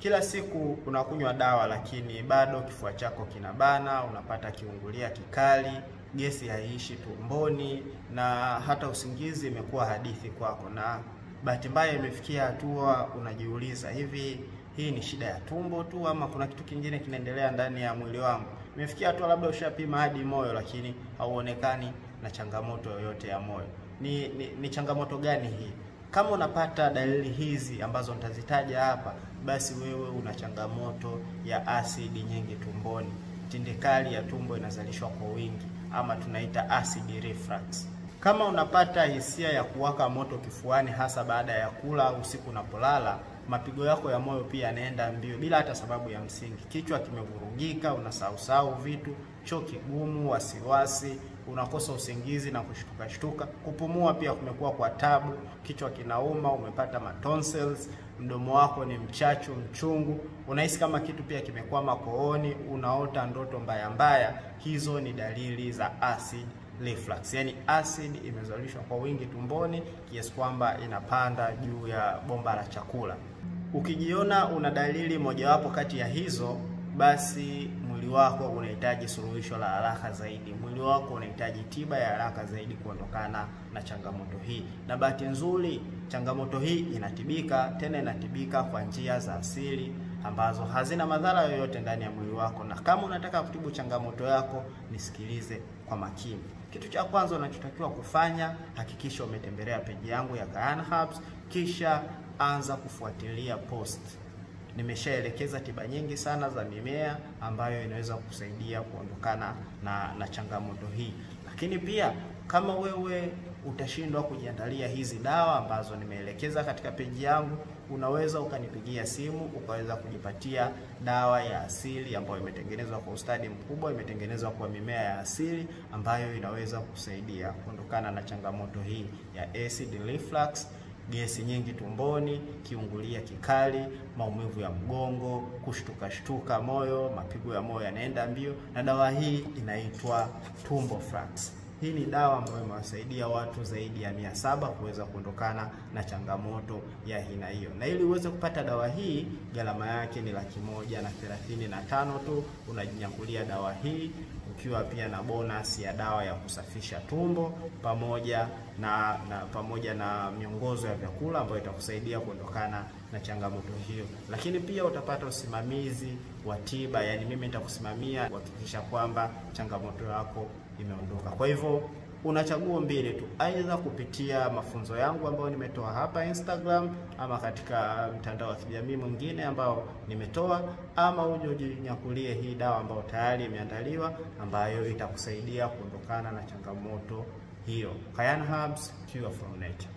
Kila siku unakunywa dawa lakini bado kifua chako kinabana, unapata kiungulia kikali, gesi haiishi tumboni na hata usingizi imekuwa hadithi kwako. Na bahati mbaya imefikia hatua unajiuliza, hivi hii ni shida ya tumbo tu ama kuna kitu kingine kinaendelea ndani ya mwili wangu? Imefikia hatua labda ushapima hadi moyo lakini hauonekani na changamoto yoyote ya moyo. Ni changamoto gani hii? Kama unapata dalili hizi ambazo nitazitaja hapa, basi wewe una changamoto ya asidi nyingi tumboni. Tindikali ya tumbo inazalishwa kwa wingi ama tunaita acid reflux. Kama unapata hisia ya kuwaka moto kifuani hasa baada ya kula usiku unapolala, mapigo yako ya moyo pia yanaenda mbio bila hata sababu ya msingi. Kichwa kimevurugika, unasahau vitu, choo kigumu, wasiwasi, unakosa usingizi na kushtuka shtuka. Kupumua pia kumekuwa kwa tabu, kichwa kinauma, umepata matonsils, mdomo wako ni mchachu, mchungu, unahisi kama kitu pia kimekwama kooni, unaota ndoto mbaya mbaya. Hizo ni dalili za acid reflux. Yani acid imezalishwa kwa wingi tumboni kiasi kwamba inapanda juu ya bomba la chakula. Ukijiona una dalili mojawapo kati ya hizo, basi mwili wako unahitaji suluhisho la haraka zaidi. Mwili wako unahitaji tiba ya haraka zaidi kuondokana na changamoto hii. Na bahati nzuri changamoto hii inatibika, tena inatibika kwa njia za asili ambazo hazina madhara yoyote ndani ya mwili wako. Na kama unataka kutibu changamoto yako, nisikilize kwa makini. Kitu cha kwanza unachotakiwa kufanya, hakikisha umetembelea peji yangu ya Kayan Herbs, kisha anza kufuatilia post. Nimeshaelekeza tiba nyingi sana za mimea ambayo inaweza kukusaidia kuondokana na changamoto hii. Lakini pia kama wewe utashindwa kujiandalia hizi dawa ambazo nimeelekeza katika peji yangu, unaweza ukanipigia simu ukaweza kujipatia dawa ya asili ambayo imetengenezwa kwa ustadi mkubwa, imetengenezwa kwa mimea ya asili ambayo inaweza kusaidia kuondokana na changamoto hii ya acid reflux, gesi nyingi tumboni, kiungulia kikali, maumivu ya mgongo, kushtuka shtuka moyo, mapigo ya moyo yanaenda mbio. Na dawa hii inaitwa Tumbo Flax. Hii ni dawa ambayo imewasaidia watu zaidi ya 700 kuweza kuondokana na changamoto ya aina hiyo. Na ili uweze kupata dawa hii, gharama yake ni 135,000 tu. Unajinyakulia dawa hii ukiwa pia na bonus ya dawa ya kusafisha tumbo pamoja na miongozo ya vyakula ambayo itakusaidia kuondokana na changamoto hiyo. Lakini pia utapata usimamizi wa tiba, yani mimi nitakusimamia kuhakikisha kwamba changamoto yako imeondoka. Kwa hivyo una chaguo mbili tu, aidha kupitia mafunzo yangu ambayo nimetoa hapa Instagram ama katika mtandao wa kijamii mwingine ambao nimetoa, ama uje ujinyakulie hii dawa ambayo tayari imeandaliwa ambayo itakusaidia kuondokana na changamoto hiyo. Kayan Herbs, cure from nature.